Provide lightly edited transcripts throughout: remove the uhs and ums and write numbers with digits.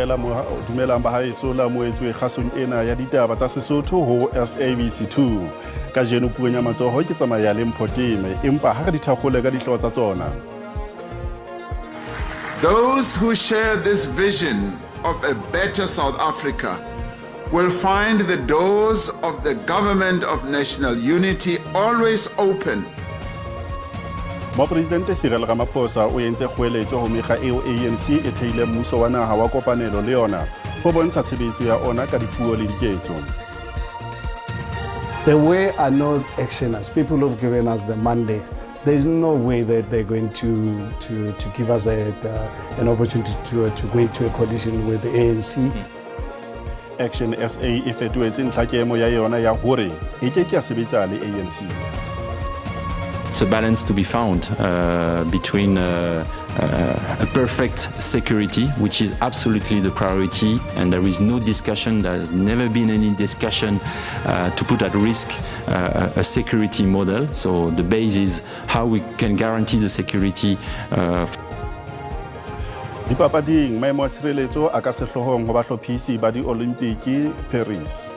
Dumelang bahaeso, la moetswe kgasong ena ya ditaba tsa Sesotho ho SABC 2. Kajeno puong ya matsoho ke tsamaya le Mpho Teme, empa ha re di thakgole ka dihlooho tsa tsona. Those who share this vision of a better South Africa will find the doors of the Government of National Unity always open. Mopresidente Cyril Ramaphosa o entse kgoeletso ho mekga eo ANC e theileng mmuso wa naha wa kopanelo le yona ho bontsha tshebetso ya ona ka dipuo le diketso. The way I know actioners, people who've given us the mandate, there's no way that they're going to give us an opportunity to go into a coalition with the ANC. Action SA e fetohetse ntlhakemo ya yona ya hore e ke ke ya sebetsa le ANC. It's a balance to be found between a perfect security, which is absolutely the priority, and there is no discussion, there has never been any discussion to put at risk a security model. So the base is how we can guarantee the security. Dipapading, maemo a tshireletso a ka sehloohong ho bahlophisi ba di-Olimpiki Paris.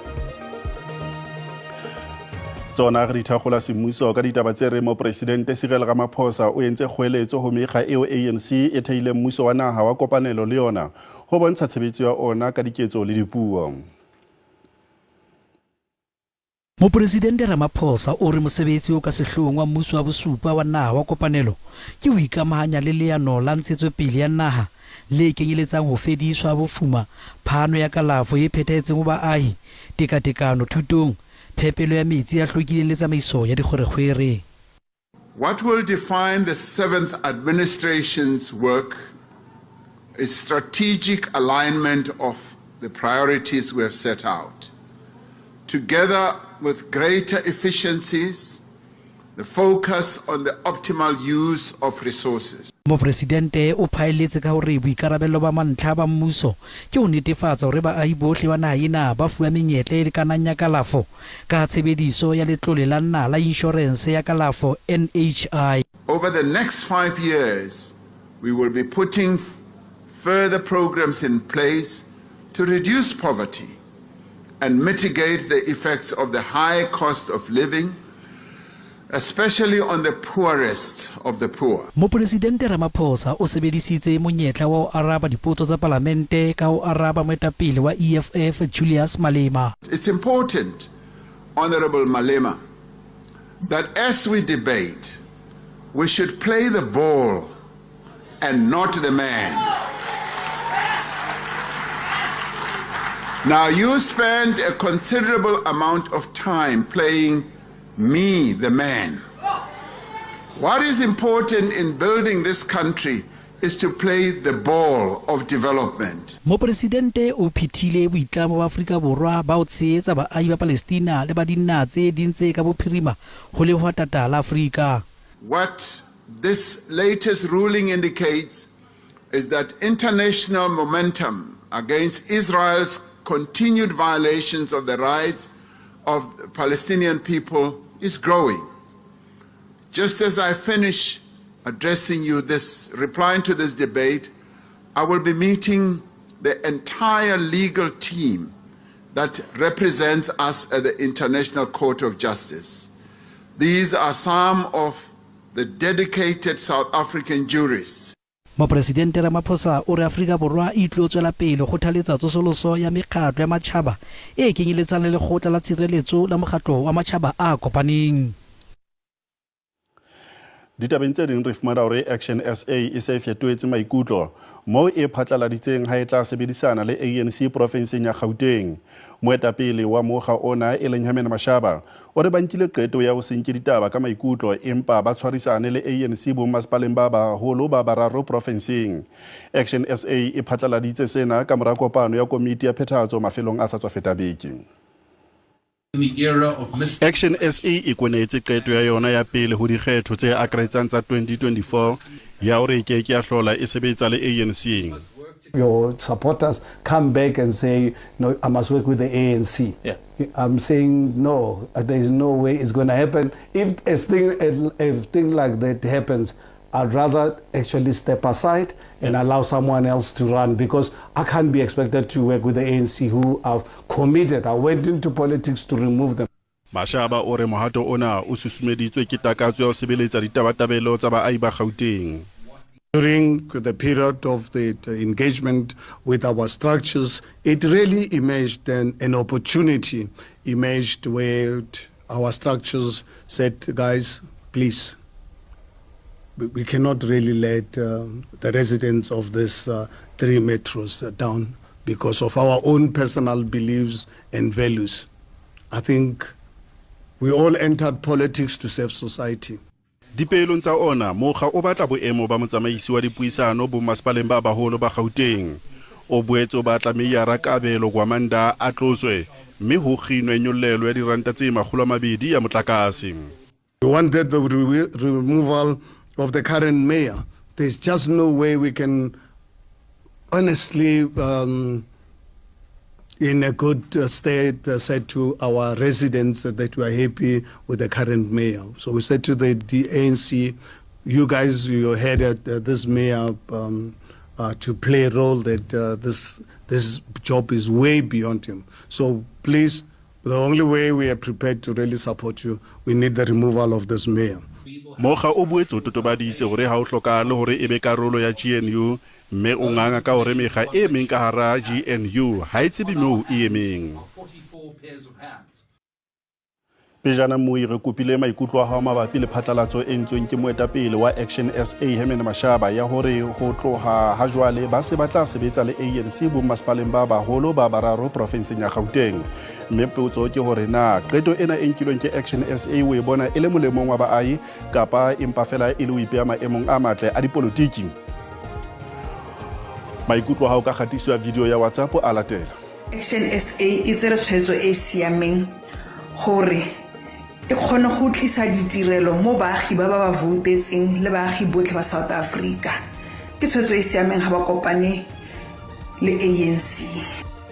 Tsona re di thakgola semmuso ka ditaba tse reng mopresidente Cyril Ramaphosa o entse kgoeletso ho mekga eo ANC e theileng mmuso wa naha wa kopanelo le yona ho bontsha tshebetso ya ona ka diketso le dipuo. Mopresidente Ramaphosa o re mosebetsi o ka sehloohong wa mmuso wa bosupa wa naha wa kopanelo ke ho ikamahanya le leano la ntshetsopele ya naha le kenyeletsang ho fediswa bofuma, phano ya kalafo e phethahetseng ho baahi, tekatekano thutong, phepelo ya metsi a hlwekileng le tsamaiso ya dikgwerekgwere. What will define the seventh administration's work is strategic alignment of the priorities we have set out, together with greater efficiencies, the focus on the optimal use of resources. Mopresidente o phaelletse ka hore boikarabello ba mantlha ba mmuso ke ho netefatsa hore baahi bohle ba naha ena ba fuwa menyetla e lekanang ya kalafo ka tshebediso ya letlole la naha la inshorense ya kalafo NHI. Over the next 5 years, we will be putting further programs in place to reduce poverty and mitigate the effects of the high cost of living, especially on the poorest of the poor. Mopresidente Ramaphosa o sebedisitse monyetla wa ho araba dipotso tsa palamente ka ho araba moetapele wa EFF Julius Malema. It's important, Honorable Malema, that as we debate, we should play the ball and not the man. Now, you spent a considerable amount of time playing me, the man. What is important in building this country is to play the ball of development. Mopresidente o phethile boitlamo ba Afrika Borwa ba ho tshehetsa baahi ba Palestina le ba dinaha tse ding tse ka bophirima ho lehwatata la Afrika. What this latest ruling indicates is that international momentum against Israel's continued violations of the rights of the Palestinian people is growing. Just as I finish addressing you this, replying to this debate, I will be meeting the entire legal team that represents us at the International Court of Justice. These are some of the dedicated South African jurists. Mopresidente Ramaphosa o re Afrika Borwa e tlo tswela pele kgothaletsa tsosoloso ya mekgatlo ya matjhaba e kenyeletsang le lekgotla la tshireletso la mokgatlo wa matjhaba a kopaneng. Ditabeng tse ding re fumana hore Action SA e se e fetohetse maikutlo moo e phatlaladitseng ha e tla sebedisana le ANC profenseng ya Gauteng. Moetapele wa mokga ona e leng Herman Mashaba o re ba nkile qeto ya ho se nke ditaba ka maikutlo empa ba tshwarisane le ANC bommasepaleng ba baholo ba bararo profenseng. Action SA e phatlaladitse sena ka mora kopano ya komiti ya phethahatso mafelong a sa tswa feta beke. Action SA e kwenehetse qeto ya yona ya pele ho dikgetho tse akaretsang tsa 2024 ya hore e ke ke ya hlola e sebetsa le ANC. Your supporters come back and say, no, I must work with the ANC. I'm saying, no, there is no way it's going to happen. If a thing like that happens, I'd rather actually step aside and allow someone else to run because I can't be expected to work with the ANC who have committed. I went into politics to remove them. Mashaba o re mohato ona o susumeditswe ke takatso ya ho sebeletsa ditabatabelo tsa baahi ba Gauteng. During the period of the engagement with our structures, it really emerged an opportunity emerged where our structures said, guys, please, we cannot really let the residents of these three metros down because of our own personal beliefs and values. I think we all entered politics to serve society. Dipeelong tsa ona, mokga o batla boemo ba motsamaisi wa dipuisano bomasepaleng ba baholo ba Gauteng. O boetse o batla Meyara Kabelo Gwamanda a tloswe mme ho kginwe nyollelo ya diranta tse 200 ya motlakase. We wanted the removal of the current mayor. There's just no way we can honestly, in a good state, said to our residents that we are happy with the current mayor. So we said to the ANC, you guys, you had this mayor to play a role that this job is way beyond him. So please, the only way we are prepared to really support you, we need the removal of this mayor. Mokga o boetse o totobaditse hore ha ho hlokahale hore e be karolo ya GNU mme o nganga ka hore mekga e meng ka hara GNU ha e tsebe moo e emeng. Pejana mmui re kopile maikutlo a hao mabapi le phatlalatso e entsweng ke moetapele wa Action SA Herman Mashaba ya hore ho tloha ha jwale ba se ba tla sebetsa le ANC bommasepaleng ba baholo ba bararo profenseng ya Gauteng. Mme potso ke hore na qeto ena e nkilweng ke Action SA o e bona e le molemong wa baahi kapa empa fela e le ho ipeha maemong a matle a dipolotiki. Maikutlo a hao ka kgatiso ya video ya WhatsApp a latela. Action SA e tsere tshwetso e e siameng gore e kgone go tlisa ditirelo mo baagi ba ba ba voutetseng le baagi botlhe ba South Africa. Ke tshwetso e e siameng ga ba kopane le ANC.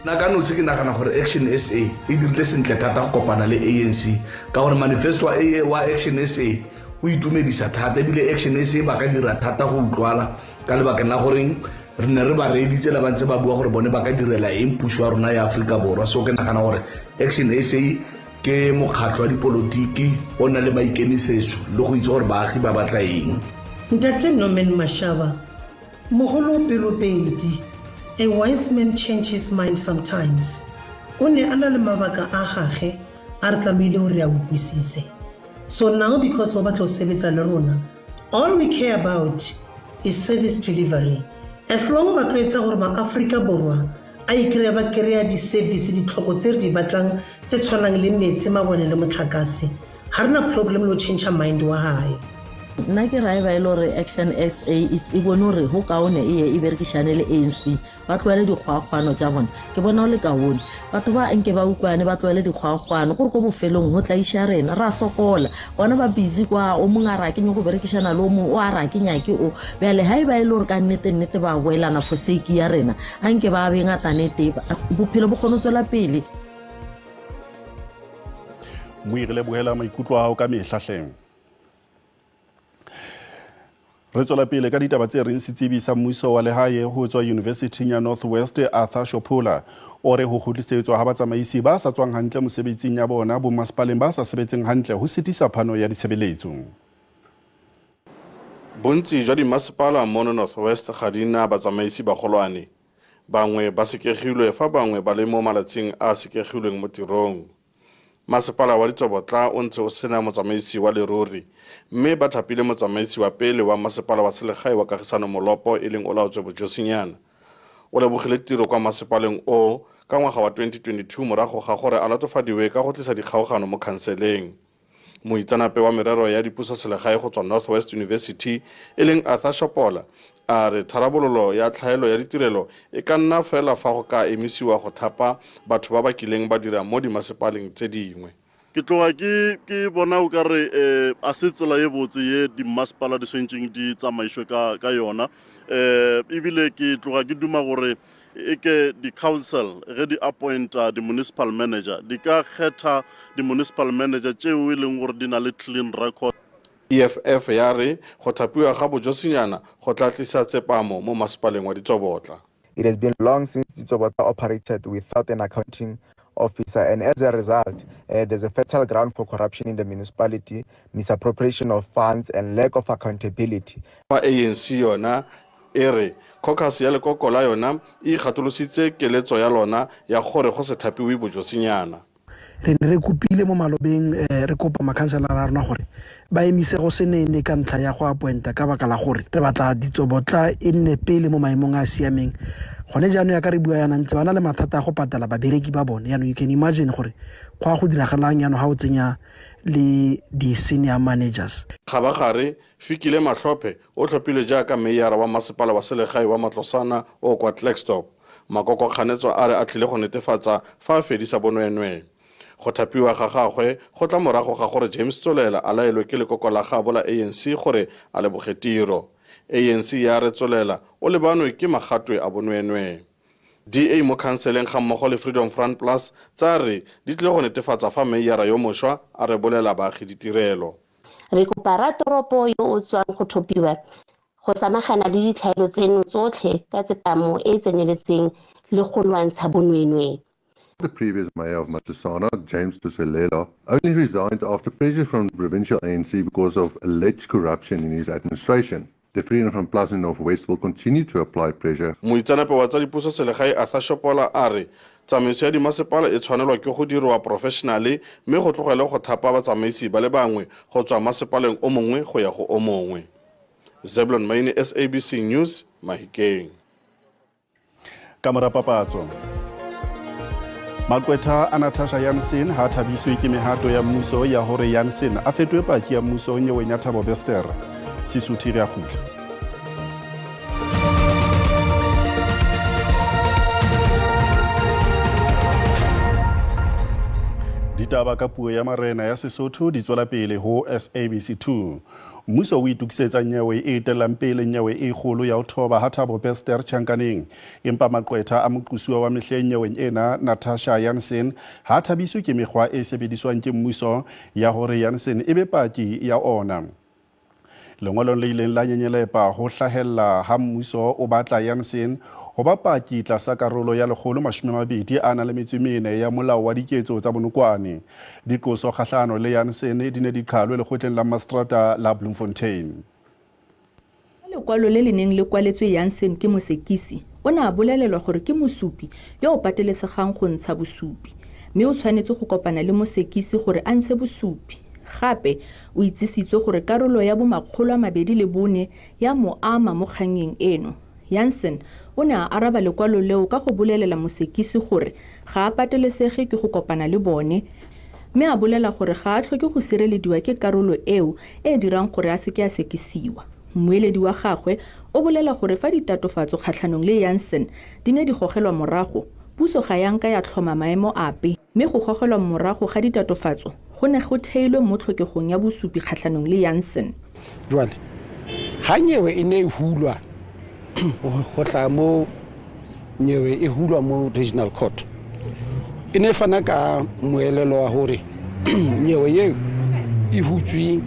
Nna ka nosi ke nagana gore Action SA e dirile sentle thata go kopana le ANC ka gore manifesto wa Action SA o itumedisa thata ebile Action SA ba ka dira thata go utlwala ka lebakeng la goreng re ne re ba reeditse la ba ntse ba bua gore bone ba ka direla eng puso ya rona ya Aforika Borwa. So ke nagana gore Action SA ke mokgatlho wa dipolotiki o na le maikemisetso le go itse gore baagi ba batla eng. Ntate Norman Mashaba, mogolo o pelopedi, a wise man change his mind sometimes. O ne a na le mabaka a gage a re tlamehile hore re a utlwisise. So now because o batla ho sebetsa le rona, all we care about is service delivery. As long ba tlo etsa gore ma-Afrika Borwa a ikry-a ba kry-a di-service, ditlhoko tse re di batlang tse tshwanang le metsi, mabone le motlakase, ga re na problem le ho change mind wa hae. Nna ke rae ba e le gore Action SA e bone gore go kaone e ye e berekišane le ANC, ba tloele dikgwakgwano tša bona. Ke bona o le kaone batho ba nke ba utlwane, ba tloele dikgwakgwano gore ko bofelong go tlaiša rena ra sokola. Bona ba busy kwa o mongwe a re a ke nyako berekišana le o mongwe o a re a ke nyake o bjale. Ga e ba e le gore ka nnete nnete ba boelana for sake ya rena, a nke ba be ngatane tee, bophelo bo kgone go tswela pele. Mmui re lebohela maikutlo a hao ka mehla hleng. Re tswela pele ka ditaba tse reng setsebi sa mmuso wa lehae ho tswa University ya North West Arthur Shopola o re ho kgutlisetswa ha batsamaisi ba sa tswang hantle mosebetsing ya bona bommasepaleng ba sa sebetseng hantle ho sitisa phano ya ditshebeletso. Bontsi jwa dimasepala mono North West ga di na batsamaisi bagolwane. Bangwe ba sekegilwe fa bangwe ba le mo malatsing a a sekegilweng mo tirong. Masepala wa Ditsobotla o ntse o sena motsamaisi wa leruri mme ba thapile motsamaisi wa pele wa masepala wa selegae wa Kagisano Molopo e leng Olaotswe Bojosinyana. O lebogile tiro kwa masepaleng oo ka ngwaga wa 2022 morago ga gore a latofadiwe ka go tlisa dikgaogano mo khanseleng. Moitseanape wa merero ya dipusoselegae go tswa North West University e leng Arthur Shopola a re tharabololo ya tlhaelo ya ditirelo e ka nna fela fa go ka emisiwa go thapa batho ba ba kileng ba dira mo dimasepaleng tse dingwe. Ke tloga ke ke bona o ka re a se tsela ye botse ye dimmasepala di swantšeng di tsamaišwe ka ka yona, ebile ke tloga ke duma gore e ke di-council ge di appointa di-municipal manager di ka kgetha di-municipal manager tšeo e leng gore di na le clean record. EFF ya re go thapiwa ga Bojosinyana go tla tlisa tsepamo mo masepaleng wa Ditsobotla. It has been long since Ditsobotla operated without an accounting officer, and as a result, there's a fertile ground for corruption in the municipality, misappropriation of funds, and lack of accountability. Fa ANC yona e re caucus ya lekoko la yona e ikgatolositse keletso ya lona ya gore go se thapiwe Bojosinyana. Re ne re kopile mo malobeng, re kopa makhanselara a rona gore ba emise go se nene ka ntlha ya go appointa ka baka la gore re batla Ditsobotla e nne pele mo maemong a a siameng. Gone jaanong ya ka re bua yana ntse ba na le mathata a go patala babereki ba bone. Yaanong you can imagine gore go a go diragalang yaanong ga o tsenya le di-senior managers. Kgabagare, Fikile Mahlophe o tlhophilwe jaaka meyara wa masepala wa selegae wa Matlosana o kwa Klerksdorp. Makoko kganetso a re a tlile go netefatsa fa a fedisa bonweenwee. Go thapiwa ga gagwe go tla morago ga gore James Tsolela a laelwe ke lekoko la gaabo la ANC gore a leboge tiro. ANC ya re Tsolela o lebanwe ke magatwe a bonweenwee. DA mo khanseleng ga mmogo le Freedom Front Plus tsa re di tlile go netefatsa fa meyara yo mošwa a rebolela baagi ditirelo. Re kopa ratoropo yo o tswang go thopiwa go samagana le ditlhaelo tseno tsotlhe ka tsepamo e e tseneletseng le go lwantsha bonweenwee. The previous mayor of Matlosana, James Tsolela, only resigned after pressure from the provincial ANC because of alleged corruption in his administration. The Freedom Front Plus in North West will continue to apply pressure. Moitseanape wa tsa dipuso selegae Arthur Shopola a re tsamaiso ya dimasepala e tshwanelwa ke go dirwa professionale mme go tlogelwe go thapa batsamaisi ba le bangwe go tswa masepaleng o mongwe go ya go o mongwe. Zeblon Maine, SABC News, Mahikeng. Ka mora papatso, maqwetha a Natasha Jansen ha thabiswe ke mehato ya mmuso ya hore Jansen a fetohe paki ya mmuso nyeweng ya Thabo Bester. Sesotho re a kgutla. Ditaba ka puo ya marena ya Sesotho di tswela pele ho SABC 2. Mmuso o itokisetsa nyewe e etellang pele nyewe e kgolo ya ho thoba ha Thabo Bester tjhankaneng. Empa maqwetha a moqosuwa wa mehleng nyeweng ena, Natasha Jansen, ha thabiswe ke mekgwa e sebediswang ke mmuso ya hore Jansen e be paki ya ona. Lengolong le ileng la nyenyelepa ho hlahella ha mmuso o batla Jansen ho ba paki tlasa karolo ya 124 ya Molao wa Diketso tsa Bonokwane. Diqoso kgahlano le Jansen di ne di qhalwe lekgotleng la Mastrata la Bloemfontein. Ka lekwalo le le neng le kwaletswe Jansen ke mosekisi, o ne a bolelelwa gore ke mosupi yo o patelesegang go ntsha bosupi, mme o tshwanetse go kopana le mosekisi gore a ntshe bosupi. Gape o itsisitswe gore karolo ya bo 204 ya mo ama mo kgannyeng eno. Jansen o ne a araba lekwalo leo ka go bolelela mosekisi gore ga a patelesege ke go kopana le bone, mme a bolela gore ga a tlhoke go sirelediwa ke karolo eo e dirang gore a seke a sekisiwa. Mmueledi wa gagwe o bolela gore fa ditatofatso kgatlhanong le Jansen di ne di gogelwa morago, puso ga ya nka ya tlhoma maemo ape, mme go gogelwa morago ga ditatofatso go ne go theilwe mo tlhokegong ya bosupi kgatlhanong le Jansen. Jwale ha nyewe e ne e hulwa go tla mo nyewe e hulwa mo regional court, e ne e fana ka moelelo wa hore nyewe eo e hutswe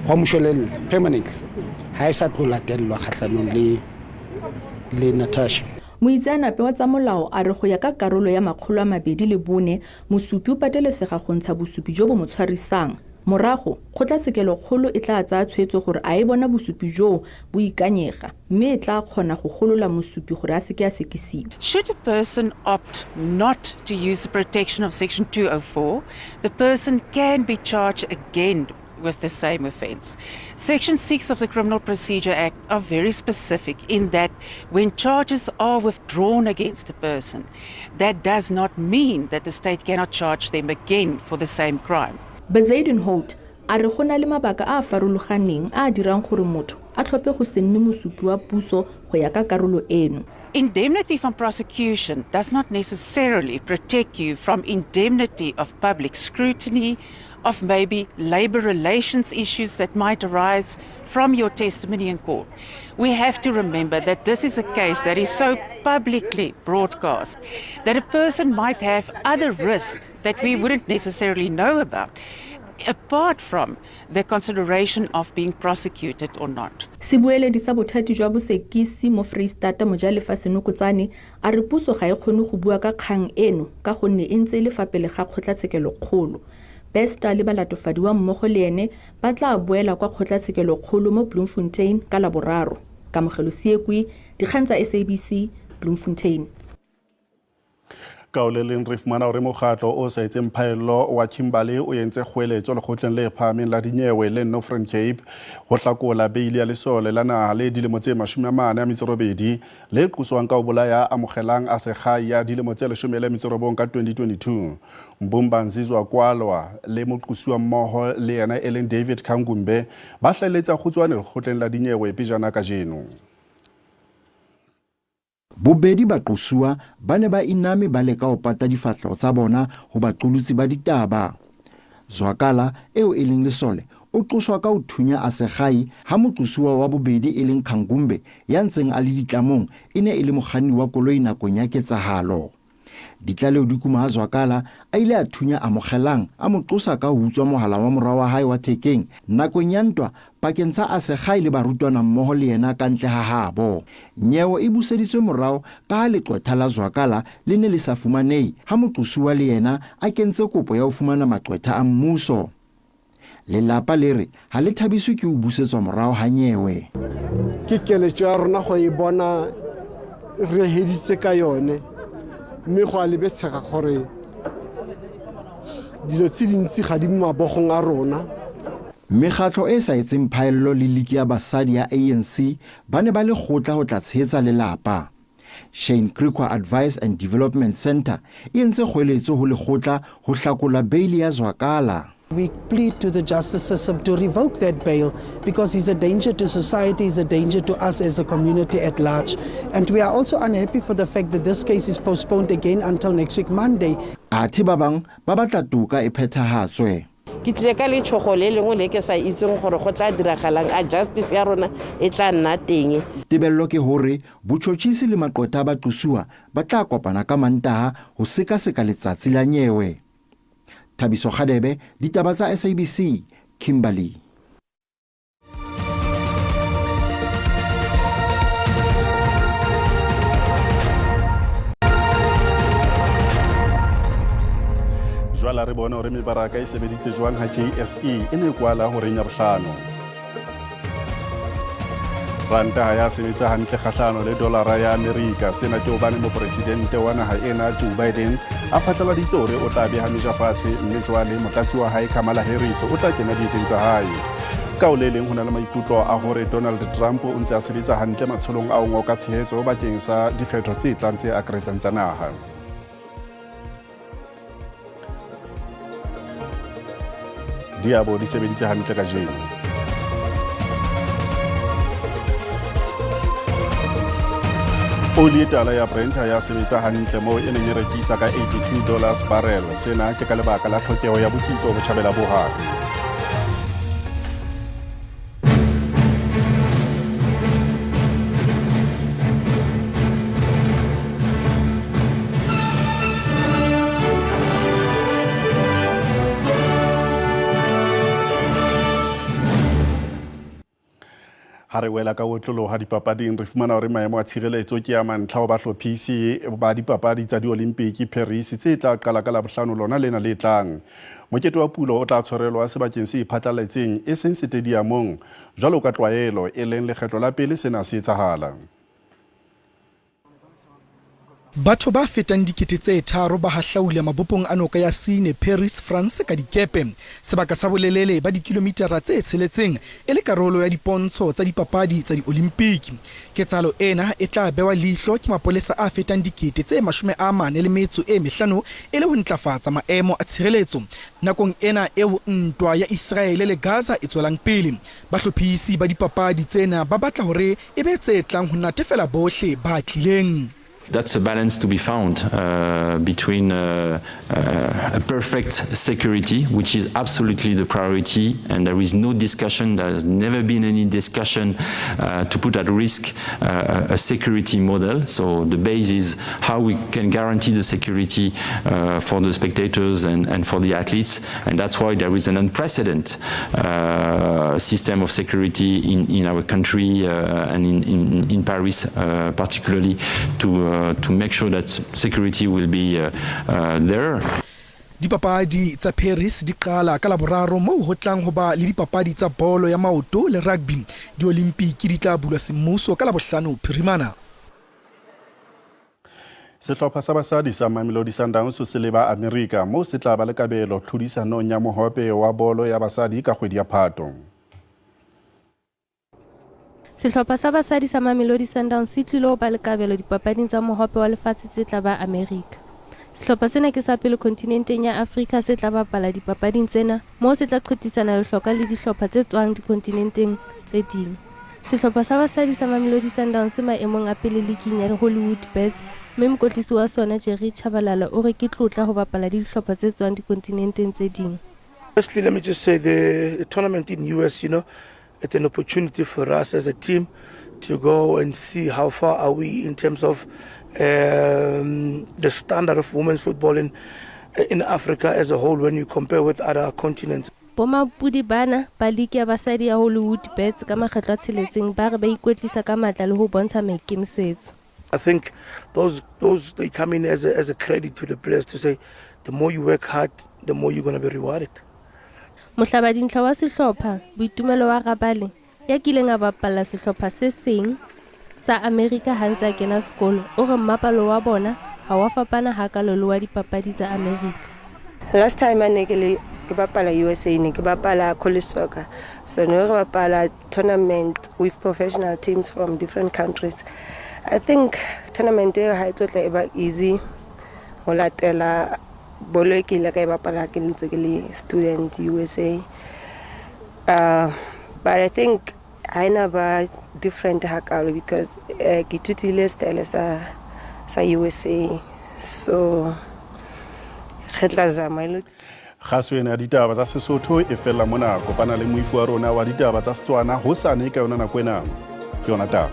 gwa moshwelella permanently, ha e sa tlo latellwa kgahlanong le Natasha. Moitseanape wa tsa molao a re go ya ka karolo ya 204, mosupi o patelesega go ntsha bosupi jo bo mo tshwarisang. Morago, kgotlatshekelokgolo e tla tsaya tshwetso gore a e bona bosupi joo bo ikanyega, mme e tla kgona go golola mosupi gore a seke a sekisiwa. Should a person opt not to use the protection of Section 204, the person can be charged again with the same offence. Section 6 of the Criminal Procedure Act are very specific in that when charges are withdrawn against a person, that does not mean that the state cannot charge them again for the same crime. Bezuidenhout a re go na le mabaka a a farologaneng a a dirang gore motho a tlhophe go se nne mosupi wa puso go ya ka karolo eno. Indemnity from prosecution does not necessarily protect you from indemnity of public scrutiny, of maybe labor relations issues that might arise from your testimony in court. We have to remember that this is a case that is so publicly broadcast that a person might have other risks that we wouldn't necessarily know about. Apart from the consideration of being prosecuted or not. Sebueledi sa bothati jwa bosekisi mo Freistata Mojalefa Senokotsane a re puso ga e kgone go bua ka kgang eno ka gonne e ntse e le fa pele ga kgotlatshekelokgolo. Bester le balatofadiwa mmogo le ene ba tla boela kwa kgotlatshekelokgolo mo Bloemfontein ka Laboraro. Kamogelo Seekwi, Dikgang tsa SABC, Bloemfontein. Ka o le leng re fumana hore mokgatlo o sa etseng phaello wa Kimberley o entse kgoeletso lekgotleng le phahameng la dinyewe le Northern Cape ho hlakola beili ya lesole la naha le dilemo tse 48 le qoswang ka ho bolaya Amogelang Asegai ya dilemo tse 19 ka 2022. Mbumba Nzizwa Kwalwa le moqosuwa mmoho le yena e leng David Khangumbe ba hlaheletse kgutswane lekgotleng la dinyewe pejana kajeno. Bobedi baqosuwa ba ne ba iname ba leka ho pata difahleho tsa bona ho baqolotsi ba ditaba. Zwakala, eo e leng lesole, o qoswa ka ho thunya Asegai ha moqosuwa wa bobedi e leng Khangumbe ya ntseng a le ditlamong e ne e le mokganni wa koloi nakong ya ketsahalo. Ditlaleho di kuma ha Zwakala a ile a thunya Amogelang a mo qosa ka ho utswa mohala wa mora wa hae wa thekeng nakong ya ntwa pakeng tsa Asegai le barutwana mmoho le yena ka ntle ha habo. Nyewe e buseditswe morao ka ha leqwetha la Zwakala le ne le sa fumanehe ha moqosuwa le yena a kentse kopo ya ho fumana maqwetha a mmuso. Lelapa le re ha le thabiswe ke ho busetswa morao ha nyewe. Ke keletso ya rona go e bona re heditse ka yone mme go a lebetshega gore dilo tse dintsi ga di mo mabogong a rona. Mekgatlo e sa etseng phaello le liki ya basadi ya ANC ba ne ba le kgotla ho tla tshehetsa lelapa. Shane Krikwa Advice and Development Centre e entse kgoeletso ho lekgotla ho hlakola beili ya Zwakala. We plead to the justice system to revoke that bail because he's a danger to society, he's a danger to us as a community at large. And we are also unhappy for the fact that this case is postponed again until next week, Monday. Athe ba bang ba batla toka e phethahatswe. Ke tlile ka letshogo le lengwe le ke sa itseng gore go tla diragalang, a justice ya rona e tla nna teng. Tebello ke hore botjhotjhisi le maqwetha a baqosuwa ba tla kopana ka Mantaha ho sekaseka letsatsi la nyewe. Thabiso Kgadebe, Ditaba tsa SABC, Kimberley. Jwale re bone hore mebaraka e sebeditse jwang ha JSE e ne kwala horeng ya bohlano. Ranta ha ya sebetsa hantle kgahlano le dolara ya Amerika. Sena ke hobane moporesidente wa naha ena Joe Biden a phatlaladitse hore o tla beha meja fatshe mme jwale motlatsi wa hae Kamala Harris o tla kena dieteng tsa hae. Ka o le leng ho na le maikutlo a hore Donald Trump o ntse a sebetsa hantle matsholong a ho ngoka tshehetso bakeng sa dikgetho tse tlang tse akaretsang tsa naha. Diabo di sebeditse hantle kajeno. Oli e tala ya Brent ha ya sebetsa hantle moo e neng e rekisa ka 82 dollars barrel. Sena ke ka lebaka la tlhokeho ya botsitso botjhabela bo hare. Ha re wela ka otloloha dipapading re fumana hore maemo a tshireletso ke a mantlha ho bahlophisi ba dipapadi tsa diolimpiki Paris tse tla qala ka Labohlano lona lena le tlang. Mokete wa pulo o tla tshwarelwa sebakeng se iphatlaletseng e seng setediamong jwalo ka tlwaelo, e leng lekgetlo la pele sena se etsahala. Batho ba fetang 3000 ba hahlaula mabopong a noka ya Seine, Paris, France ka dikepe, sebaka sa bolelele ba dikilomitara tse tsheletseng e le karolo ya dipontsho tsa dipapadi tsa diolimpiki. Ketsahalo ena e tla bewa leihlo ke mapolesa a fetang 45 000 e le ho ntlafatsa maemo a tshireletso nakong ena eo ntwa ya Iseraele le Gaza e tswelang pele. Bahlophisi ba dipapadi tsena ba batla hore e be tse tlang ho natefela bohle ba tlileng. That's a balance to be found between a perfect security, which is absolutely the priority, and there is no discussion, there has never been any discussion to put at risk a security model. So the base is how we can guarantee the security for the spectators and for the athletes, and that's why there is an unprecedented system of security in our country and in Paris particularly to make sure that security will be there. Dipapadi tsa Paris di qala ka Laboraro moo ho tlang ho ba le dipapadi tsa bolo ya maoto le rugby. Diolimpiki di tla bulwa semmuso ka Labohlano phirimana. Sehlopha sa basadi sa Mamelodi Sundowns se leba Amerika moo se tla ba le kabelo tlhodisanong ya mohope wa bolo ya basadi ka kgwedi ya Phato. Sehlopha sa basadi sa Mamelodi Sundowns se tlilo ba le kabelo dipapading tsa mohope wa lefatshe tse tla ba Amerika. Sehlopha sena ke sa pele kontinenteng ya Afrika se tla bapala dipapading tsena moo se tla qothisana lehlokwa le dihlopha tse tswang dikontinenteng tse ding. Sehlopha sa basadi sa Mamelodi Sundowns se maemong a pele liking ya Hollywood Bets, mme mokwetlisi wa sona Jerry Tshabalala o re ke tlotla ho bapala le dihlopha tse tswang dikontinenteng tse ding. Firstly, let me just say the tournament in US, it's an opportunity for us as a team to go and see how far are we in terms of the standard of women's football in Africa as a whole when you compare with other continents. Bomapudi bana ba liki ya basadi ya Hollywood Bets ka makgetlo a tsheletseng ba re ba ikwetlisa ka matla le ho bontsha maikemisetso. I think those they come in as a credit to the players to say the more you work hard, the more you're going to be rewarded. Mohlabadintlha wa sehlopha Boitumelo wa Rabale ya kileng a bapalla sehlopha se seng sa Amerika ha ntse a kena sekolo o re mmapalo wa bona ha wa fapana hakalo le wa dipapadi tsa Amerika. Last time I ne ke bapala USA, ne ke bapala college soccer. So ne re bapala tournament with professional teams from different countries. I think tournament eo ha e tlo tla e ba easy ho latela bolo e ke ile ka e bapala ke ntse ke le student USA. But I think ha ena ba different hakalo because ke ithutile style sa USA. So re tla zama e Kgaso ena ya ditaba tsa Sesotho e fella mona. Kopana le moifi wa rona wa ditaba tsa Setswana hosane ka yona nako ena. Ke yona taba.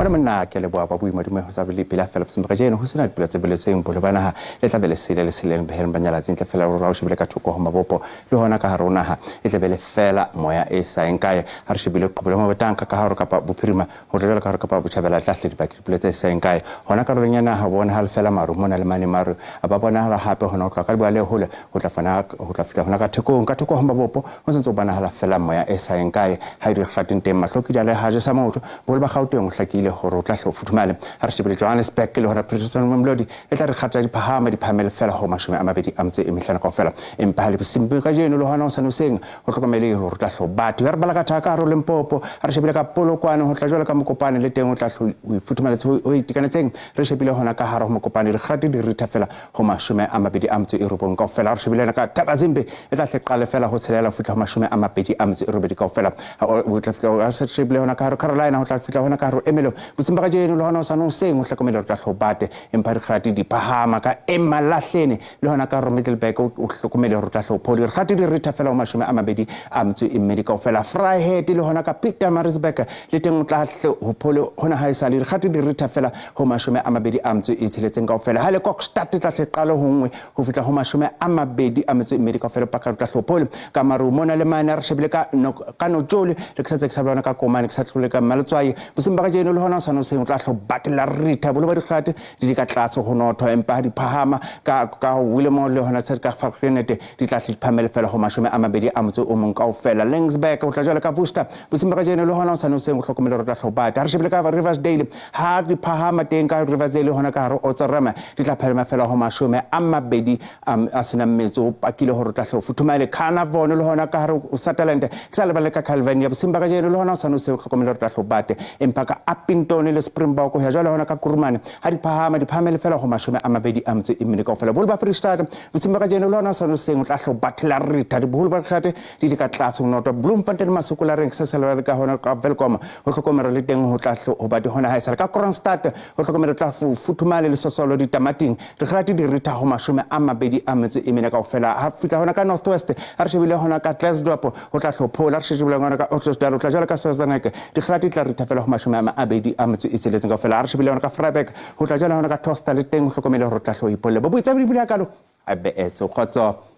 Mona monna ke leboha ba boima ho tsa pele fela bosiung ba kajeno ho sena dipula tse boletsweng boholo ba naha le tla be le sele le seleng beheleng ba nyalatseng tla fela rora o shebile ka thoko ho mabopo le hona ka hare ho naha e tla be le fela moya e sa eng kae ha re shebile qobo le mabotanka ka hare kapa bophirima ho tla jwalo ka hare kapa botjhabela tla hle dibaka dipula tse sa eng kae hona karolong ya naha bona ha le fela maru mona le mane maru ba bonahala hape hona ho tloha ka leboya le hole ho tla fana ho tla fihla hona ka thekong ka thoko ho mabopo ho sentse ho bonahala fela moya e sa eng kae ha di kgateng teng mahloki di a le haje sa maoto boholo ba Gauteng o hlakile hore o tla hle o futhumale ha re shebile Johannesburg le hore Pretoria Mamelodi e tla re kgata di phahama di phahamele fela ho 25 kaofela empa ha le bosiung ba kajeno le hona ho sa noseng ho hlokomele hore o tla hle o batho ya re bala ka thaka hare ho Limpopo ha re shebile ka Polokwane ho tla jwalo ka Mokopane le teng o tla hle o ifuthumale o itekanetseng re shebile hona ka hare ho Mokopane dikgate di ritha fela ho 29 kaofela ha re shebile ka Thabazimbi e tla hle qale fela ho tshelela ho fihla ho 28 kaofela o tla fihla ha se shebile hona ka hare Carolina ho tla fihla hona ka hare Emelo bosiung ba kajeno le hona ho sa noseng ho hlokomele hore tla hle o bate empa dikgate di phahama ka Emalahleni le hona ka hare Middelburg o hlokomele hore tla hle o phole dikgate di ritha fela ho 22 kaofela Vryheid le hona ka Pietermaritzburg le teng o tla hle ho phole hona ha e sa le dikgate di ritha fela ho 26 kaofela ha le Kokstad tla hle qale ho nngwe ho fihla ho 22 kaofela paka tla hle o phole ka maru mona le mane re shebile ka Notjoli le ke sa tse ke sa bona ka Komane ke sa tlole ka Mmaletswai bosiung ba kajeno le hona ho sa noseng o tla hle o batela ritha bolo ba dikgate di ka tlase ho notho empa ha di phahama ka Willem le hona tse ka Fakrenete di tla hle di phahamele fela ho 21 kaofela Lensburg o tla jwalo ka Worcester bosiung ba kajeno le hona ho sa noseng o hlokomele hore o tla hle o bata ha re shebile ka Riversdale ha di phahama teng ka Riversdale hona ka hare Otserema di tla phahama fela ho 20 a senang metso o pakile hore o tla hle o futhumale Carnarvon le hona ka hare o Sutherland ke sa lebale ka Calvania bosiung ba kajeno le hona ho sa noseng o hlokomele hore o tla hle o bate empa ka Appington Upington le Springbok ho ya jwale hona ka Kurumane ha di phahama di phahamele fela ho 24 kaofela. Boholo ba Freistata bosiung ba kajeno le hona sona seng o tla hlo bathela ritha boholo ba dikgate di le ka tlase ho noto. Bloemfontein Masokola reng se sela ka hona ka Welkom ho hlokomela le teng ho tla hlo ho ba di hona ha e sale ka Kroonstad ho hlokomela tla futhumale le sosolo ditamating dikgate di ritha ho 24 kaofela. Ha fihla hona ka North West ha re shebile hona ka Klerksdorp ho tla hlophola re shebile hona ka Ottosdal ho tla jwalo ka Swaziland dikgate di tla ritha fela ho 26 kaofela. Ha re shebile hona ka Vryburg ho tla jwalo hona ka Tosta le teng ho hlokomele hore o tla hlo ipolle bo boitse di bula kalo a be etse kgotso.